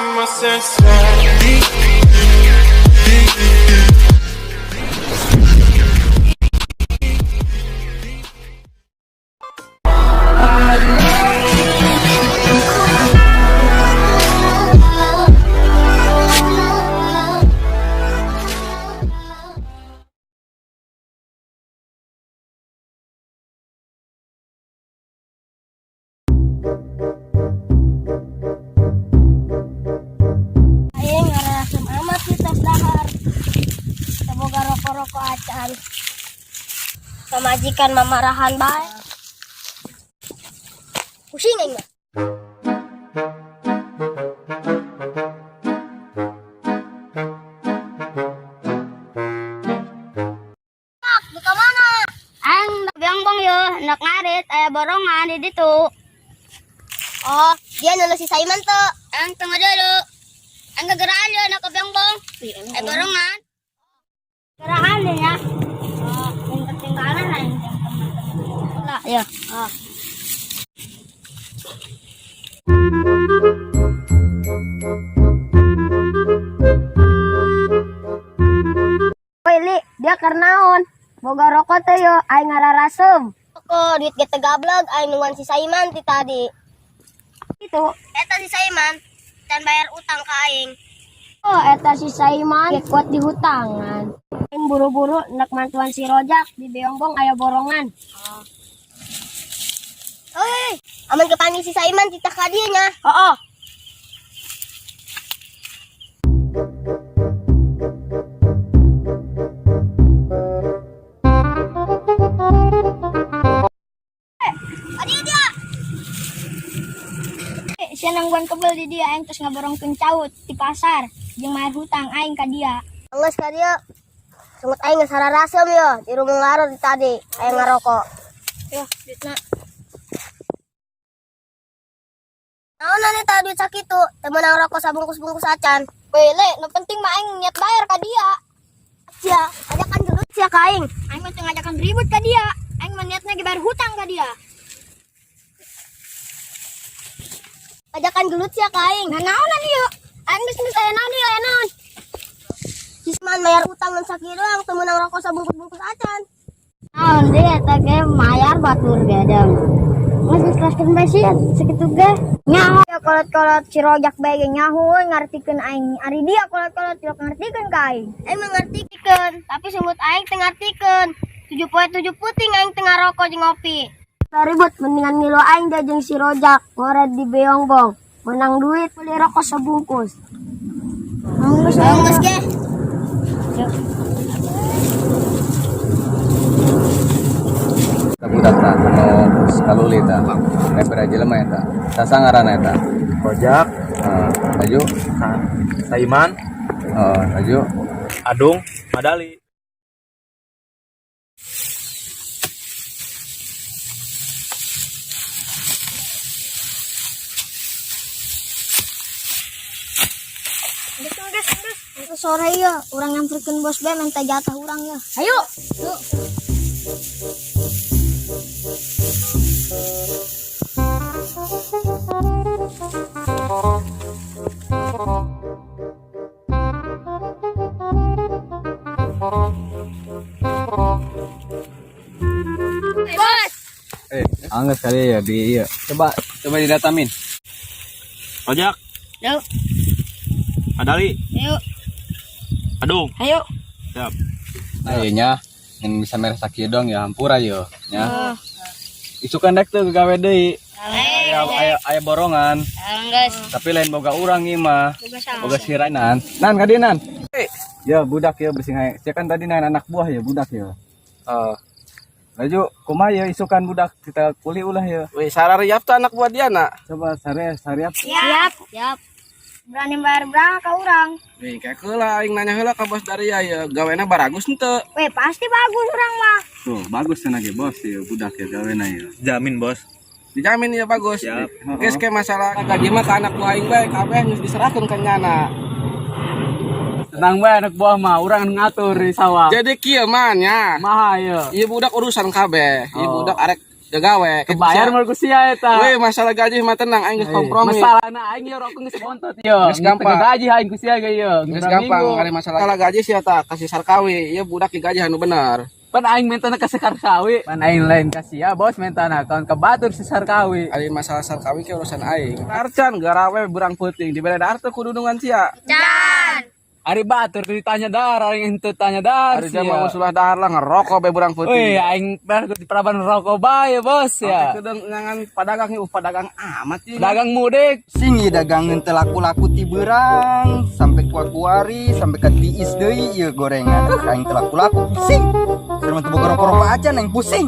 My senses. Aing ngarasem amat di tos dahar. Teu boga rokok-rokok acan. Pamajikan mamarahan bae. Pusing aing mah. Pak, di ka mana? Ang Biyongbong yo, nak ngarit, aya borongan di ditu. Oh, dia nulu si Saiman tuh. Ang tunggu dulu. Ang gageraan yo, nak Biyongbong. Ay borongan. Gerahan din ya. Oh, yang ketinggalan lah yang teman-teman. Lah, ya. Oh. Oi, Li, dia karnaon? Boga rokok teh yo, aing ngararasem. Kok duit ge teu gablek, aing nungguan si Saiman ti tadi. Itu, eta si Saiman dan bayar utang ka aing. Oh, eta si Saiman ge kuat di hutangan. Aing buru-buru nak mantuan si Rojak di Beongbong aya borongan. Oh. Oi, aman kepanggil si Saiman titah ka dieu nya. Oh. Adi dia. Siya nangguan kebel di dia aing terus ngaborongkeun caut di pasar jeung bayar hutang aing ka dia. Enggeus ka dieu. Sungut aing geus hararasem yo di rumah ngaror di tadi aing ngarokok. Yo, duitna. Naon eta duit sakitu? Teu meunang rokok sabungkus-bungkus acan. Wele, nu penting mah aing niat bayar ka dia. Sia, ajakan gelut sia ka aing. Aing mah teu ngajakan ribut ka dia. Aing mah niatna ge bayar hutang ka dia. Ajakan gelut sia ka aing. Nah, naonan ieu? Aing geus geus aya naon ieu, aya naon? Si Sman bayar utang ngan sakieu doang teu meunang rokok sabungkus-bungkus acan. Naon dia eta ge mayar batur ge dong. Geus ikhlaskeun bae sih sakitu ge. Nyaho ya kolot-kolot si Rojak bae ge nyaho euy ngartikeun aing. Ari dia kolot-kolot yok ngartikeun ka aing. Aing mah ngartikeun, tapi sungut aing teu ngartikeun. 7 poe 7 peuting aing teu ngarokok jeung ngopi. Ribut mendingan ngilu aing dia jeung si Rojak ngoret di Beongbong. Menang duit beli rokok sebungkus. Geus Geus ge. Budak ta anu kaluli ta lebar jelema eta sasa ngaranna eta? Rojak. Heeh, laju. Saiman. Heeh, laju. Adung, Madali. Geus geus geus. Engke sore ya urang nyamperkeun bos bae minta jatah urang ya. Ayo. Yuk. Bos. Eh, angges kali ya di iya, coba coba didatamin. Rojak. Yuk. Madali. Yuk. Adung. Ayo. Siap. Nah iya nya yang bisa mere sakieu dong ya, hampura yo nya. Isukan dek teu gawe deui, aya aya aya borongan. Geus. Tapi lain boga urang ieu mah. Boga saha? Boga si Rainan. Nan ka dieu, Nan. Ya budak ya bersih hae. Sia kan tadi nain anak buah ya budak ya. Oh. Laju kumaha ya isukan budak kita kuli ulah ya. Wih, sarariap tuh anak buah dia nak. Coba sare sariap. Siap. Siap. Berani bayar berapa ka urang? Wih, kayak heula aing nanya heula ka bos Daria ya, gawena baragus henteu. Weh, pasti bagus urang mah. Tuh, bagus cenah ge bos ya budak ya gawena ya. Jamin, Bos. Dijamin ya bagus. Siap. Geus ke masalah gaji mah ka anak buah aing bae, kabeh geus diserahkeun ka nyana. Tenang bae anak buah mah, urang anu ngatur di sawah. Jadi kieu mah nya. Maha ya. Ieu budak urusan kabeh. Ieu Oh. budak arek Gawe. Kebayar mah ku sia eta. Weh, masalah gaji mah tenang aing geus kompromi. Masalahna aing ye rokok geus bontot yo. Geus gampang. Gaji aing ku sia ge yo. Geus gampang ari masalah. Masalah gaji sia tah kasih Sarkawi, ieu budak gaji anu bener. Pan aing mentana ka Sarkawi. Pan aing lain ka sia bos mentana kawan ka batur si Sarkawi. Ari masalah Sarkawi ke urusan aing. Arcan garawe berang peuting dibere dahar teu kudu nungan sia. Can. Ari batur teu ditanya dahar, aing henteu tanya dahar Ari dia mau usulah dahar lah ngerokok be berang Wih, peuting. aing pernah di peraban rokok bae bos ya. Kedeng ngangan padagang ieu padagang amat sih. Dagang mudik. Sing ieu dagangan teu laku-laku ti beurang sampai kuari sampai ka tiis deui ieu gorengan. Aing teu laku-laku pusing. Sareng teu boga rokok-rokok acan aing pusing.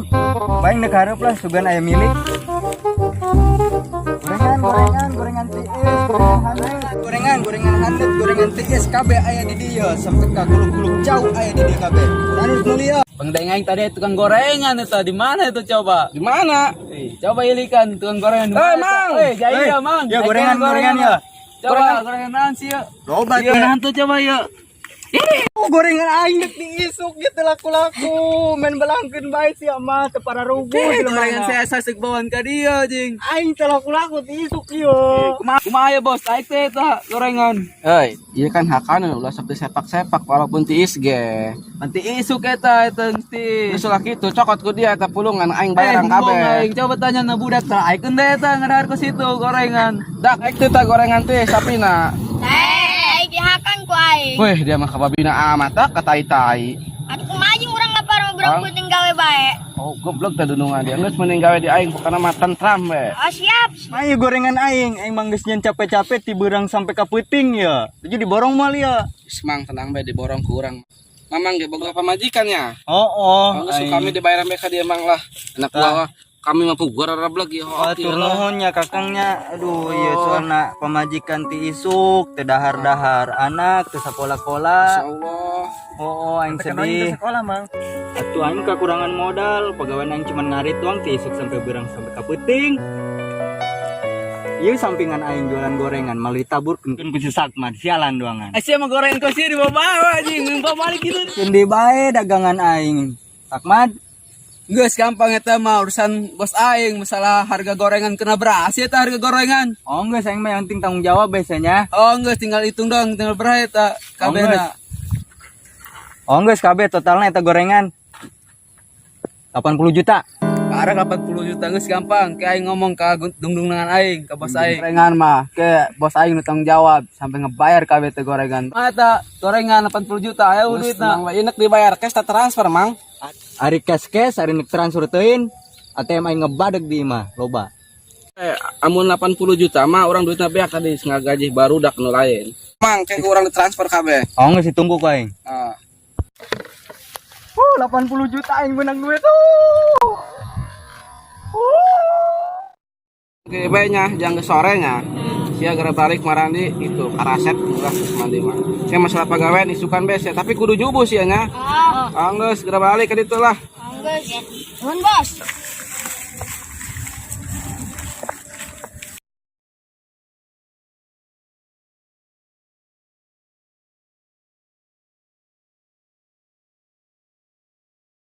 Paling neuk hareup lah sugan aya milik. Gorengan, gorengan, gorengan tiis, gorengan haneut, gorengan, gorengan haneut, gorengan tiis kabeh aya di dieu sampai ka guluk-guluk jauh aya di dieu kabeh. Sanus mulia. Bang Deng aing tadi tukang gorengan itu di mana itu coba? Di mana? Eh, coba ilikan tukang gorengan di Eh, mana? Mang. Eh, jaya ya, Mang. Ya gorengan, gorengan ya. Coba gorengan naon sih ya? Loba Iya, naon tuh coba ya. Oh, gorengan aing dek diisuk gitu laku-laku. Main belangkeun bae sia mah teu pararuguh Gorengan saya sasek bawaan ka dia jeung. Aing teu laku-laku diisuk ieu. Kumaha kumaha ya bos? Aing teh eta gorengan. Hei, ieu kan hakana ulah sok disepak-sepak walaupun tiis ge. Nanti isuk eta eta mesti. Geus ulah kitu cokot ku dia eta pulungan aing bayaran embong kabeh. aing coba tanya na budak tah aing teh eta ngadahar ke situ gorengan. Dak aing teu tah gorengan teh sapina. Eh, aing dihakan ku aing. Weh, dia mah kababina amat tah katai-tai. Atuh kumaha jeung urang lapar mah berang Ang. peuting gawe bae. Oh, goblok teh dunungan dia. Geus mending gawe di aing pokona mah tentram we. Oh, siap. Ayo gorengan aing, aing mah geus nyen capek-capek ti beurang sampai ka peuting ya. Jadi diborong moal ya. Geus mang tenang bae diborong ku urang. Mamang ge boga pamajikannya. Oh, oh. Oh, geus kami dibayar mereka dia mang lah. Anak buah kami mah puguar lagi. Atur nuhun ya kakangnya. Aduh, iya soalna pamajikan ti isuk, teu dahar-dahar anak teu sakola-kola. Insyaallah. Oh, oh aing sedih. sekolah, Mang. Atuh aing kekurangan modal, pegawai aing cuman ngarit doang ti isuk sampai beurang sampai ka peuting. Ieu sampingan aing jualan gorengan malah ditaburkeun ku si Sakman, sialan doangan. Sia mah gorengan ku sia dibawa-bawa anjing, bawa balik gitu. Keun bae dagangan aing. Sakmad, Geus gampang eta mah urusan bos aing masalah harga gorengan kena beras ya eta harga gorengan. oh geus aing mah yang penting tanggung jawab biasanya. Oh geus tinggal hitung dong tinggal berapa eta kabehna. Oh geus kabeh totalnya eta gorengan 80 juta. Arek 80 juta geus gampang. Kayak aing ngomong ka dungdung dengan aing, ka bos aing. Gorengan mah ke bos aing nu tanggung jawab sampai ngebayar kabeh teh gorengan. Mah eta gorengan 80 juta ayo Geus duitna. tenang bae ieu dibayar cash tak transfer mang. Ari cash cash, ari nek transfer teuing, ATM aing ngebadeg di imah, loba. Eh, amun 80 juta mah orang duitna beak tadi gaji baru dak nu lain. Mang kayak urang ditransfer kabeh. Oh geus ditunggu ku aing. Ah. Oh, 80 juta aing menang duit. Oh. Oke, bae nya, jangan ke sorenya. Sia gara balik marandi itu karaset ulah geus mandi mah. Sia masalah pagawean isukan bes ya, tapi kudu jubuh sia nya. Oh, Anggeus segera balik ke ditu lah. geus. Nuhun, Bos.